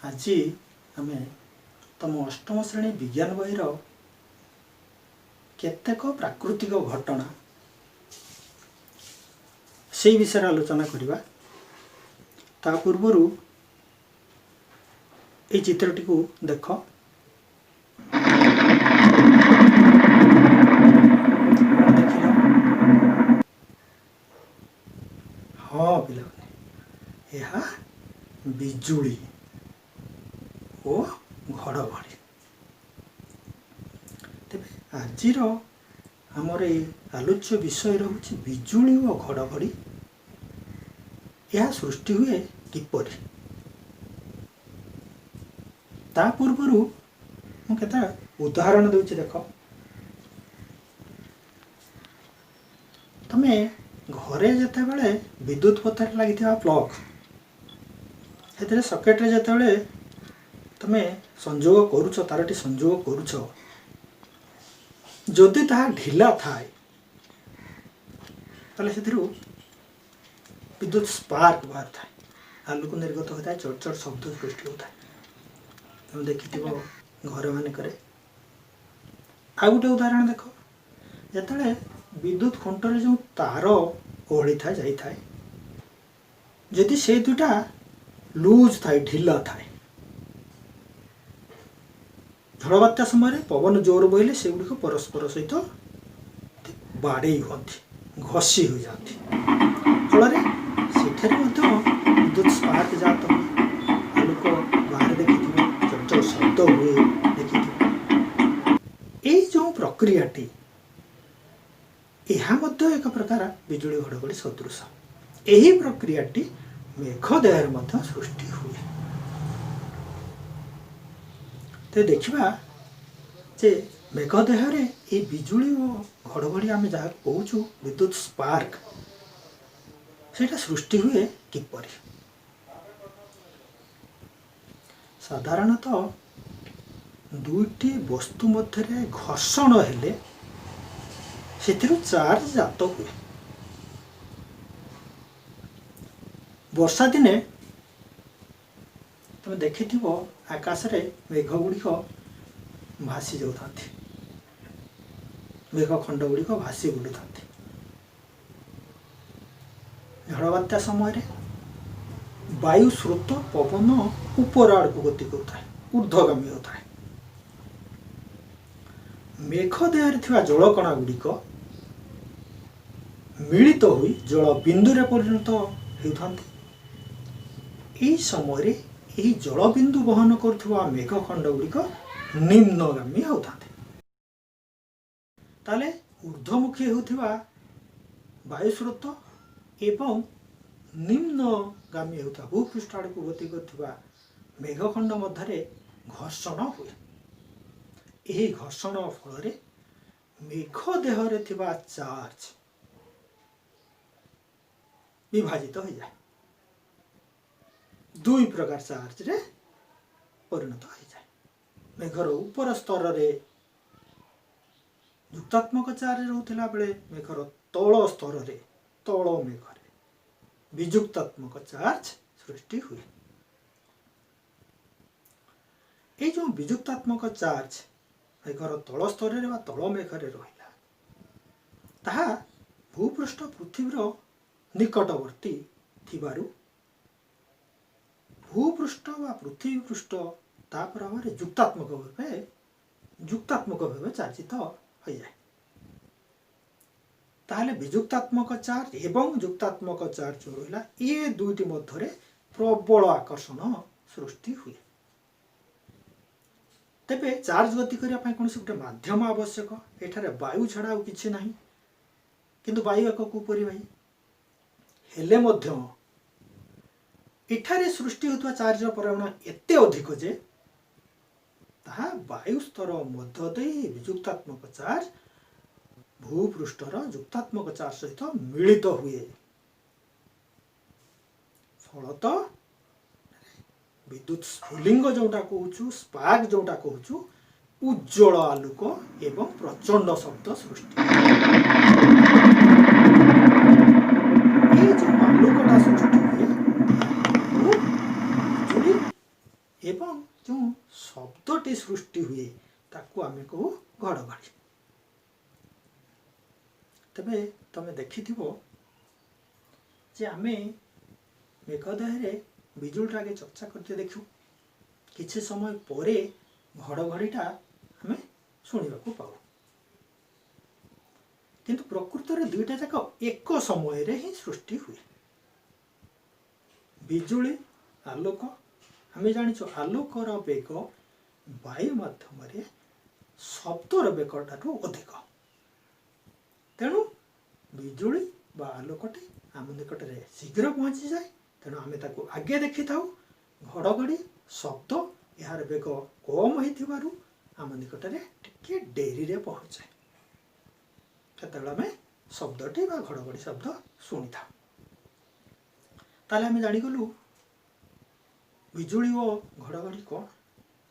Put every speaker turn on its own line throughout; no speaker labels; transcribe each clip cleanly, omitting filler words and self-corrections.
ଆଜି ଆମେ ତମ ଅଷ୍ଟମ ଶ୍ରେଣୀ ବିଜ୍ଞାନ ବହିର କେତେକ ପ୍ରାକୃତିକ ଘଟଣା, ସେଇ ବିଷୟରେ ଆଲୋଚନା କରିବା। ତା ପୂର୍ବରୁ ଏଇ ଚିତ୍ରଟିକୁ ଦେଖ। କଣ ଦେଖିଲ? ହଁ ପିଲାମାନେ, ଏହା ବିଜୁଳି ଓ ଘଡ଼ଘଡ଼ି। ତେବେ ଆଜିର ଆମର ଏଇ ଆଲୋଚ୍ୟ ବିଷୟ ରହୁଛି ବିଜୁଳି ଓ ଘଡ଼ଘଡ଼ି, ଏହା ସୃଷ୍ଟି ହୁଏ କିପରି? ତା ପୂର୍ବରୁ ମୁଁ କେତେ ଉଦାହରଣ ଦେଉଛି, ଦେଖ। ତମେ ଘରେ ଯେତେବେଳେ ବିଦ୍ୟୁତ ପଥରେ ଲାଗିଥିବା ପ୍ଲଗ୍, ସେଥିରେ ସକେଟରେ ଯେତେବେଳେ ତମେ ସଂଯୋଗ କରୁଛ, ତାରଟି ସଂଯୋଗ କରୁଛ, ଯଦି ତାହା ଢିଲା ଥାଏ, ତାହେଲେ ସେଥିରୁ ବିଦ୍ୟୁତ ସ୍ପାର୍କ ବାହାରୁଥାଏ, ଆଲୋକ ନିର୍ଗତ ହୋଇଥାଏ, ଚଡ଼ ଚଡ଼ ଶବ୍ଦ ସୃଷ୍ଟି ହେଉଥାଏ। ତମେ ଦେଖିଥିବ ଘରମାନଙ୍କରେ। ଆଉ ଗୋଟେ ଉଦାହରଣ ଦେଖ। ଯେତେବେଳେ ବିଦ୍ୟୁତ ଖୁଣ୍ଟରେ ଯେଉଁ ତାର ଓହଳିଥାଏ, ଯାଇଥାଏ, ଯଦି ସେଇ ଦୁଇଟା ଲୁଜ୍ ଥାଏ, ଢିଲା ଥାଏ, ଝଡ଼ ବାତ୍ୟା ସମୟରେ ପବନ ଜୋର ବହିଲେ ସେଗୁଡ଼ିକ ପରସ୍ପର ସହିତ ବାଡ଼େଇ ହୁଅନ୍ତି, ଘଷି ହୋଇଯାଆନ୍ତି। ଫଳରେ ସେଠାରେ ମଧ୍ୟ ବିଦ୍ୟୁତ ସ୍ପାର୍କ ଜାତ ହୁଏ, ଆଲୋକ ବାହାରେ ଦେଖିଥିବ, ଚଡ଼ ଚଡ଼ ଶବ୍ଦ ହୁଏ ଦେଖିଥିବ। ଏଇ ଯେଉଁ ପ୍ରକ୍ରିୟାଟି, ଏହା ମଧ୍ୟ ଏକ ପ୍ରକାର ବିଜୁଳି ଘଡ଼ଘଡ଼ି ସଦୃଶ। ଏହି ପ୍ରକ୍ରିୟାଟି ମେଘ ଦେହରେ ମଧ୍ୟ ସୃଷ୍ଟି ହୁଏ। ତ ଦେଖିବା ଯେ ମେଘ ଦେହରେ ଏଇ ବିଜୁଳି ଓ ଘଡ଼ଘଡ଼ି, ଆମେ ଯାହାକୁ କହୁଛୁ ବିଦ୍ୟୁତ ସ୍ପାର୍କ, ସେଇଟା ସୃଷ୍ଟି ହୁଏ କିପରି? ସାଧାରଣତଃ ଦୁଇଟି ବସ୍ତୁ ମଧ୍ୟରେ ଘର୍ଷଣ ହେଲେ ସେଥିରୁ ଚାର୍ଜ ଜାତ ହୁଏ। ବର୍ଷା ଦିନେ ତମେ ଦେଖିଥିବ, ଆକାଶରେ ମେଘ ଗୁଡ଼ିକ ଭାସି ଯାଉଥାନ୍ତି, ମେଘ ଖଣ୍ଡ ଗୁଡ଼ିକ ଭାସି ବୁଲୁଥାନ୍ତି। ଝଡ଼ ବାତ୍ୟା ସମୟରେ ବାୟୁ ସ୍ରୋତ, ପବନ ଉପର ଆଡ଼କୁ ଗତି କରୁଥାଏ, ଉର୍ଦ୍ଧ୍ୱଗାମୀ ହେଉଥାଏ। ମେଘ ଦେହରେ ଥିବା ଜଳକଣା ଗୁଡ଼ିକ ମିଳିତ ହୋଇ ଜଳ ବିନ୍ଦୁରେ ପରିଣତ ହେଉଥାନ୍ତି। ଏହି ସମୟରେ ଏହି ଜଳବିନ୍ଦୁ ବହନ କରୁଥିବା ମେଘ ଖଣ୍ଡ ଗୁଡ଼ିକ ନିମ୍ନଗାମୀ ହେଉଥାନ୍ତି। ତାହେଲେ ଉର୍ଦ୍ଧ୍ୱମୁଖୀ ହେଉଥିବା ବାୟୁସ୍ରୋତ ଏବଂ ନିମ୍ନଗାମୀ ହେଉଥିବା, ଭୂପୃଷ୍ଠ ଆଡ଼କୁ ଗତି କରୁଥିବା ମେଘଖଣ୍ଡ ମଧ୍ୟରେ ଘର୍ଷଣ ହୁଏ। ଏହି ଘର୍ଷଣ ଫଳରେ ମେଘ ଦେହରେ ଥିବା ଚାର୍ଜ ବିଭାଜିତ ହୋଇଯାଏ, ଦୁଇ ପ୍ରକାର ଚାର୍ଜରେ ପରିଣତ ହୋଇଯାଏ। ମେଘର ଉପର ସ୍ତରରେ ଯୁକ୍ତାତ୍ମକ ଚାର୍ଜ ରହୁଥିଲା ବେଳେ ମେଘର ତଳ ସ୍ତରରେ, ତଳ ମେଘରେ ବିଯୁକ୍ତାତ୍ମକ ଚାର୍ଜ ସୃଷ୍ଟି ହୁଏ। ଏଇ ଯେଉଁ ବିଯୁକ୍ତାତ୍ମକ ଚାର୍ଜ ମେଘର ତଳ ସ୍ତରରେ ବା ତଳ ମେଘରେ ରହିଲା, ତାହା ଭୂପୃଷ୍ଠ, ପୃଥିବୀର ନିକଟବର୍ତ୍ତୀ ଥିବାରୁ ଭୂପୃଷ୍ଠ ବା ପୃଥିବୀ ପୃଷ୍ଠ ତା ପ୍ରଭାବରେ ଯୁକ୍ତାତ୍ମକ ଭାବେ ଚାର୍ଜିତ ହୋଇଯାଏ। ତାହେଲେ ବିଯୁକ୍ତାତ୍ମକ ଚାର୍ଜ ଏବଂ ଯୁକ୍ତାତ୍ମକ ଚାର୍ଜ ଯେଉଁ ରହିଲା, ଏ ଦୁଇଟି ମଧ୍ୟରେ ପ୍ରବଳ ଆକର୍ଷଣ ସୃଷ୍ଟି ହୁଏ। ତେବେ ଚାର୍ଜ ଗତି କରିବା ପାଇଁ କୌଣସି ଗୋଟେ ମାଧ୍ୟମ ଆବଶ୍ୟକ। ଏଠାରେ ବାୟୁ ଛଡ଼ା ଆଉ କିଛି ନାହିଁ। କିନ୍ତୁ ବାୟୁ ଏକ କୁପରିବାହୀ ହେଲେ ମଧ୍ୟ ଏଠାରେ ସୃଷ୍ଟି ହେଉଥିବା ଚାର୍ଜର ପରିମାଣ ଏତେ ଅଧିକ ଯେ ତାହା ବାୟୁ ସ୍ତର ମଧ୍ୟ ଦେଇ ବିଯୁକ୍ତାତ୍ମକ ଚାର୍ଜ ଭୂପୃଷ୍ଠର ଯୁକ୍ତାତ୍ମକ ଚାର୍ଜ ସହିତ ମିଳିତ ହୁଏ। ଫଳତଃ ବିଦ୍ୟୁତ ସ୍ଫୁଲିଙ୍ଗ ଯୋଉଟା କହୁଛୁ, ସ୍ପାର୍କ ଯୋଉଟା କହୁଛୁ, ଉଜ୍ଜ୍ୱଳ ଆଲୋକ ଏବଂ ପ୍ରଚଣ୍ଡ ଶବ୍ଦ ସୃଷ୍ଟି। ଏଇ ଯୋଉ ଆଲୋକଟା ସୃଷ୍ଟି ହୁଏ, ବିଜୁଳି ଏବଂ ସୃଷ୍ଟି ହୁଏ ତାକୁ ଆମେ କହୁ ଘଡ଼ଘଡ଼ି। ତେବେ ତମେ ଦେଖିଥିବ ଯେ ଆମେ ମେଘ ଦେହରେ ବିଜୁଳିଟା ଆଗେ ଚର୍ଚ୍ଚା କରିତେ ଦେଖୁ, କିଛି ସମୟ ପରେ ଘଡ଼ଘଡ଼ିଟା ଆମେ ଶୁଣିବାକୁ ପାଉ। କିନ୍ତୁ ପ୍ରକୃତରେ ଦୁଇଟା ଯାକ ଏକ ସମୟରେ ହିଁ ସୃଷ୍ଟି ହୁଏ। ବିଜୁଳି, ଆଲୋକ, ଆମେ ଜାଣିଛୁ ଆଲୋକର ବେଗ ବାୟୁ ମାଧ୍ୟମରେ ଶବ୍ଦର ବେଗଠାରୁ ଅଧିକ। ତେଣୁ ବିଜୁଳି ବା ଆଲୋକଟି ଆମ ନିକଟରେ ଶୀଘ୍ର ପହଞ୍ଚିଯାଏ, ତେଣୁ ଆମେ ତାକୁ ଆଗେ ଦେଖିଥାଉ। ଘଡ଼ଘଡ଼ି ଶବ୍ଦ, ଏହାର ବେଗ କମ୍ ହେଇଥିବାରୁ ଆମ ନିକଟରେ ଟିକେ ଡେରିରେ ପହଞ୍ଚେ। ସେତେବେଳେ ଆମେ ଶବ୍ଦଟି ବା ଘଡ଼ଘଡ଼ି ଶବ୍ଦ ଶୁଣିଥାଉ। ତାହେଲେ ଆମେ ଜାଣିଗଲୁ ବିଜୁଳି ଓ ଘଡ଼ଘଡ଼ି କ'ଣ।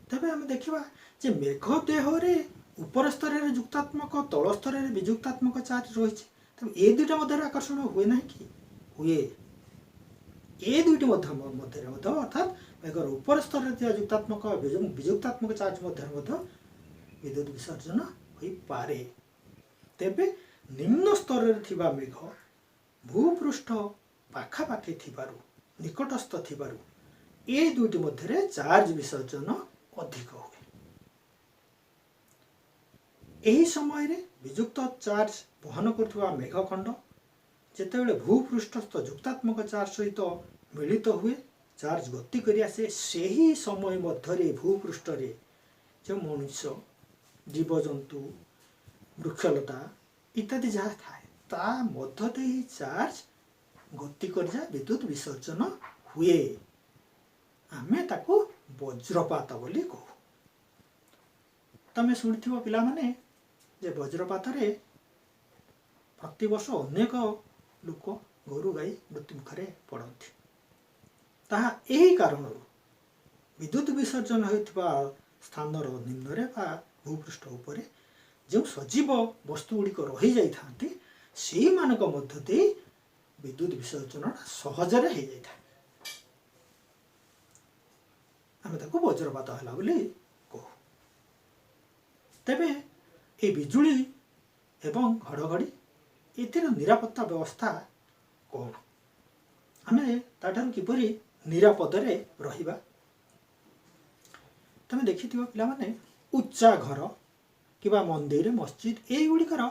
ତେବେ ଆମେ ଦେଖିବା ଯେ ମେଘ ଦେହରେ ଉପର ସ୍ତରରେ ଯୁକ୍ତାତ୍ମକ, ତଳ ସ୍ତରରେ ବିଯୁକ୍ତାତ୍ମକ ଚାର୍ଜ ରହିଛି। ତେବେ ଏ ଦୁଇଟା ମଧ୍ୟରେ ଆକର୍ଷଣ ହୁଏ ନାହିଁ କି? ହୁଏ। ଏ ଦୁଇଟି ମଧ୍ୟରେ ମଧ୍ୟ, ଅର୍ଥାତ୍ ମେଘର ଉପର ସ୍ତରରେ ଥିବା ଯୁକ୍ତାତ୍ମକ ବିଯୁକ୍ତାତ୍ମକ ଚାର୍ଜ ମଧ୍ୟରେ ମଧ୍ୟ ବିଦ୍ୟୁତ ବିସର୍ଜନ ହୋଇପାରେ। ତେବେ ନିମ୍ନ ସ୍ତରରେ ଥିବା ମେଘ ଭୂପୃଷ୍ଠ ପାଖାପାଖି ଥିବାରୁ, ନିକଟସ୍ଥ ଥିବାରୁ ଏ ଦୁଇଟି ମଧ୍ୟରେ ଚାର୍ଜ ବିସର୍ଜନ ଅଧିକ ହୁଏ। ଏହି ସମୟରେ ବିଯୁକ୍ତ ଚାର୍ଜ ବହନ କରୁଥିବା ମେଘଖଣ୍ଡ ଯେତେବେଳେ ଭୂପୃଷ୍ଠସ୍ଥ ଯୁକ୍ତାତ୍ମକ ଚାର୍ଜ ସହିତ ମିଳିତ ହୁଏ, ଚାର୍ଜ ଗତି କରି ଆସେ, ସେହି ସମୟ ମଧ୍ୟରେ ଭୂପୃଷ୍ଠରେ ଯେଉଁ ମଣିଷ, ଜୀବଜନ୍ତୁ, ବୃକ୍ଷଲତା ଇତ୍ୟାଦି ଯାହା ଥାଏ, ତା ମଧ୍ୟ ଦେଇ ଚାର୍ଜ ଗତି କରିଯାଏ, ବିଦ୍ୟୁତ ବିସର୍ଜନ ହୁଏ। ଆମେ ତାକୁ ବଜ୍ରପାତ ବୋଲି କହୁ। ତମେ ଶୁଣିଥିବ ପିଲାମାନେ ଯେ ବଜ୍ରପାତରେ ପ୍ରତିବର୍ଷ ଅନେକ ଲୋକ, ଗୋରୁ ଗାଈ ମୃତ୍ୟୁମୁଖରେ ପଡ଼ନ୍ତି। ତାହା ଏହି କାରଣରୁ ବିଦ୍ୟୁତ ବିସର୍ଜନ ହେଉଥିବା ସ୍ଥାନର ନିମ୍ନରେ ବା ଭୂପୃଷ୍ଠ ଉପରେ ଯେଉଁ ସଜୀବ ବସ୍ତୁ ଗୁଡ଼ିକ ରହିଯାଇଥାନ୍ତି, ସେଇମାନଙ୍କ ମଧ୍ୟ ଦେଇ ବିଦ୍ୟୁତ ବିସର୍ଜନଟା ସହଜରେ ହେଇଯାଇଥାଏ। ଆମେ ତାକୁ ବଜ୍ରପାତ ହେଲା ବୋଲି କହୁ। ତେବେ এই ବିଜୁଳି ଏବଂ ଘଡ଼ଘଡ଼ି ଏଥିର ନିରାପତ୍ତା ବ୍ୟବସ୍ଥା କ'ଣ? ଆମେ ତାଠାରୁ କିପରି ନିରାପଦରେ ରହିବା? ତମେ ଦେଖିଥିବ ପିଲାମାନେ, ଉଚ୍ଚା ଘର କିମ୍ବା ମନ୍ଦିର, ମସଜିଦ୍ ଏଇଗୁଡ଼ିକର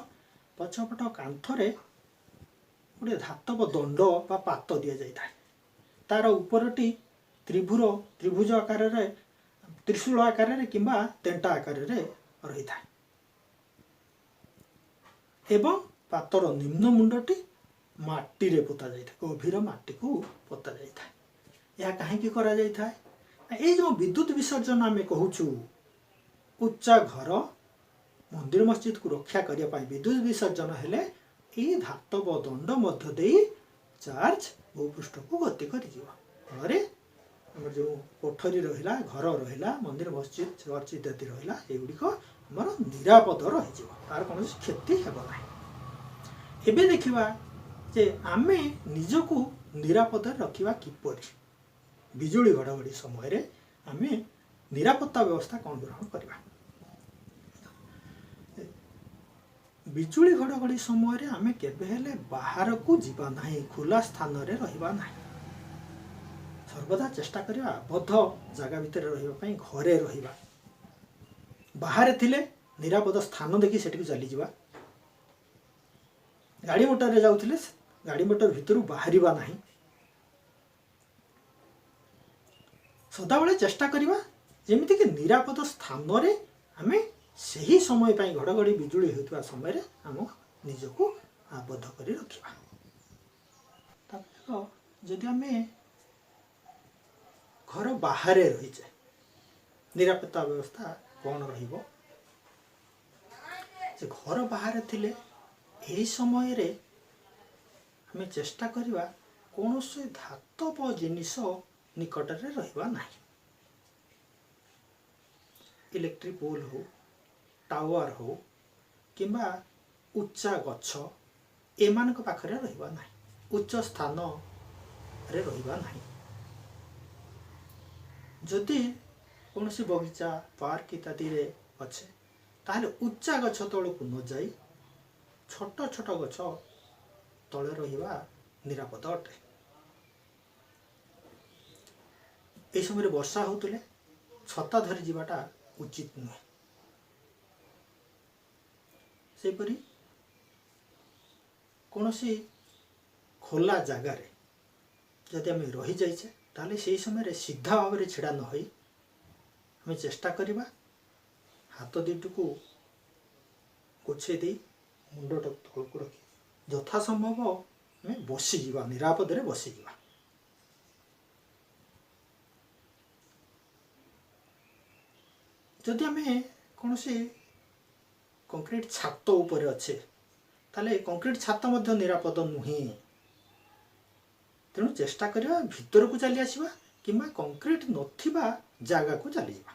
ପଛପଟ କାନ୍ଥରେ ଗୋଟେ ଧାତବ ଦଣ୍ଡ ବା ପାତ ଦିଆଯାଇଥାଏ। ତାର ଉପରଟି ତ୍ରିଭୁଜ ଆକାରରେ, ତ୍ରିଶୂଳ ଆକାରରେ କିମ୍ବା ତେଣ୍ଟା ଆକାରରେ ରହିଥାଏ ଏବଂ ପାତର ନିମ୍ନ ମୁଣ୍ଡଟି ମାଟିରେ ପୋତା ଯାଇଥାଏ, ଗଭୀର ମାଟିକୁ ପୋତା ଯାଇଥାଏ। ଏହା କାହିଁକି କରାଯାଇଥାଏ? ଏଇ ଯେଉଁ ବିଦ୍ୟୁତ ବିସର୍ଜନ ଆମେ କହୁଛୁ, ଉଚ୍ଚା ଘର, ମନ୍ଦିର, ମସଜିଦକୁ ରକ୍ଷା କରିବା ପାଇଁ ବିଦ୍ୟୁତ ବିସର୍ଜନ ହେଲେ ଏଇ ଧାତବ ଦଣ୍ଡ ମଧ୍ୟ ଦେଇ ଚାର୍ଜ ଭୂପୃଷ୍ଠକୁ ଗତି କରିଯିବ। ଫଳରେ ଆମର ଯେଉଁ କୋଠରୀ ରହିଲା, ଘର ରହିଲା, ମନ୍ଦିର, ମସଜିଦ, ଚର୍ଚ୍ଚ ଇତ୍ୟାଦି ରହିଲା, ଏଗୁଡ଼ିକ ଆମର ନିରାପଦ ରହିଯିବ, ତାର କୌଣସି କ୍ଷତି ହେବ ନାହିଁ। ଏବେ ଦେଖିବା ଯେ ଆମେ ନିଜକୁ ନିରାପଦରେ ରଖିବା କିପରି। ବିଜୁଳି ଘଡ଼ଘଡ଼ି ସମୟରେ ଆମେ ନିରାପତ୍ତା ବ୍ୟବସ୍ଥା କ'ଣ ଗ୍ରହଣ କରିବା? ବିଜୁଳି ଘଡ଼ଘଡ଼ି ସମୟରେ ଆମେ କେବେ ହେଲେ ବାହାରକୁ ଯିବା ନାହିଁ, ଖୋଲା ସ୍ଥାନରେ ରହିବା ନାହିଁ। ସର୍ବଦା ଚେଷ୍ଟା କରିବା ଆବଦ୍ଧ ଜାଗା ଭିତରେ ରହିବା ପାଇଁ, ଘରେ ରହିବା। ବାହାରେ ଥିଲେ ନିରାପଦ ସ୍ଥାନ ଦେଖି ସେଠିକୁ ଚାଲିଯିବା। ଗାଡ଼ି ମଟରରେ ଯାଉଥିଲେ ଗାଡ଼ି ମଟର ଭିତରୁ ବାହାରିବା ନାହିଁ। ସଦାବେଳେ ଚେଷ୍ଟା କରିବା ଯେମିତିକି ନିରାପଦ ସ୍ଥାନରେ ଆମେ ସେହି ସମୟ ପାଇଁ, ଘଡ଼ଘଡ଼ି ବିଜୁଳି ହେଉଥିବା ସମୟରେ ଆମ ନିଜକୁ ଆବଦ୍ଧ କରି ରଖିବା। ତାପରେ ଯଦି ଆମେ ଘର ବାହାରେ ରହିଛେ, ନିରାପତ୍ତା ବ୍ୟବସ୍ଥା କ'ଣ ରହିବ? ଯେ ଘର ବାହାରେ ଥିଲେ ଏହି ସମୟରେ ଆମେ ଚେଷ୍ଟା କରିବା କୌଣସି ଧାତବ ଜିନିଷ ନିକଟରେ ରହିବା ନାହିଁ। ଇଲେକ୍ଟ୍ରିକ୍ ପୋଲ୍ ହଉ, ଟାୱାର ହଉ କିମ୍ବା ଉଚ୍ଚା ଗଛ, ଏମାନଙ୍କ ପାଖରେ ରହିବା ନାହିଁ, ଉଚ୍ଚ ସ୍ଥାନରେ ରହିବା ନାହିଁ। ଯଦି କୌଣସି ବଗିଚା, ପାର୍କ ଇତ୍ୟାଦିରେ ଅଛେ, ତାହେଲେ ଉଚ୍ଚା ଗଛ ତଳକୁ ନ ଯାଇ ଛୋଟ ଛୋଟ ଗଛ ତଳେ ରହିବା ନିରାପଦ ଅଟେ। ଏହି ସମୟରେ ବର୍ଷା ହେଉଥିଲେ ଛତା ଧରି ଯିବାଟା ଉଚିତ ନୁହେଁ। ସେହିପରି କୌଣସି ଖୋଲା ଜାଗାରେ ଯଦି ଆମେ ରହିଯାଇଛେ, ତାହେଲେ ସେହି ସମୟରେ ସିଧା ଭାବରେ ଛିଡ଼ା ନ ହୋଇ ଆମେ ଚେଷ୍ଟା କରିବା ହାତ ଦୁଇଟିକୁ ଗୋଛେଇ ଦେଇ ମୁଣ୍ଡଟାକୁ ତଳକୁ ରଖି ଯଥା ସମ୍ଭବ ଆମେ ବସିଯିବା, ନିରାପଦରେ ବସିଯିବା। ଯଦି ଆମେ କୌଣସି କଂକ୍ରିଟ ଛାତ ଉପରେ ଅଛେ, ତାହେଲେ କଂକ୍ରିଟ ଛାତ ମଧ୍ୟ ନିରାପଦ ନୁହେଁ। ତେଣୁ ଚେଷ୍ଟା କରିବା ଭିତରକୁ ଚାଲି ଆସିବା କିମ୍ବା କଂକ୍ରିଟ ନଥିବା ଜାଗାକୁ ଚାଲିଯିବା।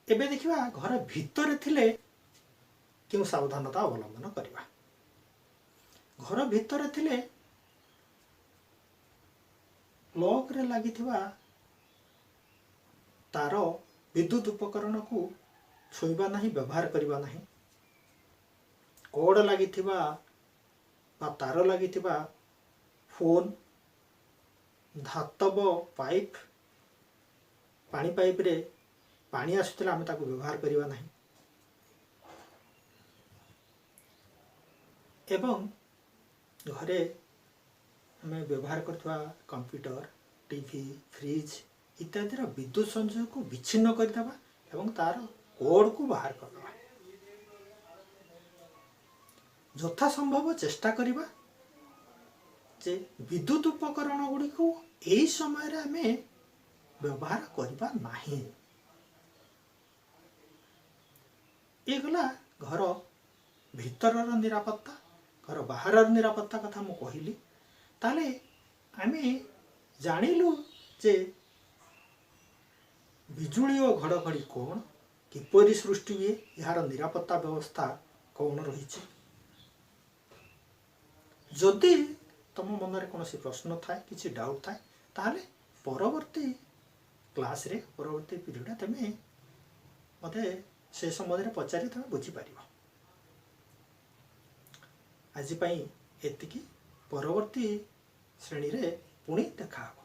ଏବେ ଦେଖିବା ଘର ଭିତରେ ଥିଲେ କେଉଁ ସାବଧାନତା ଅବଲମ୍ବନ କରିବା। ଘର ଭିତରେ ଥିଲେ ପ୍ଲଗରେ ଲାଗିଥିବା ତାର, ବିଦ୍ୟୁତ ଉପକରଣକୁ ଛୁଇଁବା ନାହିଁ, ବ୍ୟବହାର କରିବା ନାହିଁ। କର୍ଡ଼ ଲାଗିଥିବା ବା ତାର ଲାଗିଥିବା ଫୋନ୍, ଧାତବ ପାଇପ୍, ପାଣି ପାଇପ୍ରେ ପାଣି ଆସୁଥିଲେ ଆମେ ତାକୁ ବ୍ୟବହାର କରିବା ନାହିଁ। ଏବଂ ଘରେ ଆମେ ବ୍ୟବହାର କରୁଥିବା କମ୍ପ୍ୟୁଟର, ଟିଭି, ଫ୍ରିଜ୍ ଇତ୍ୟାଦିର ବିଦ୍ୟୁତ ସଂଯୋଗକୁ ବିଚ୍ଛିନ୍ନ କରିଦେବା ଏବଂ ତାର କୋଡ଼କୁ ବାହାର କରିଦେବା। ଯଥା ସମ୍ଭବ ଚେଷ୍ଟା କରିବା ଯେ ବିଦ୍ୟୁତ ଉପକରଣ ଗୁଡ଼ିକୁ ଏହି ସମୟରେ ଆମେ ବ୍ୟବହାର କରିବା ନାହିଁ। ଏ ଗଲା ଘର ଭିତରର ନିରାପତ୍ତା। ଘର ବାହାରର ନିରାପତ୍ତା କଥା ମୁଁ କହିଲି। ତାହେଲେ ଆମେ ଜାଣିଲୁ ଯେ ବିଜୁଳି ଓ ଘଡ଼ଘଡ଼ି କ'ଣ, କିପରି ସୃଷ୍ଟି ହୁଏ, ଏହାର ନିରାପତ୍ତା ବ୍ୟବସ୍ଥା କ'ଣ ରହିଛି। ଯଦି ତୁମ ମନରେ କୌଣସି ପ୍ରଶ୍ନ ଥାଏ, କିଛି ଡାଉଟ୍ ଥାଏ, ତାହେଲେ ପରବର୍ତ୍ତୀ କ୍ଲାସ୍ରେ, ପରବର୍ତ୍ତୀ ପିରିୟଡ଼ରେ ତୁମେ ମୋତେ ସେ ସମ୍ବନ୍ଧରେ ପଚାରି ତୁମେ ବୁଝିପାରିବ। ଆଜି ପାଇଁ ଏତିକି। ପରବର୍ତ୍ତୀ ଶ୍ରେଣୀରେ ପୁଣି ଦେଖା ହେବ।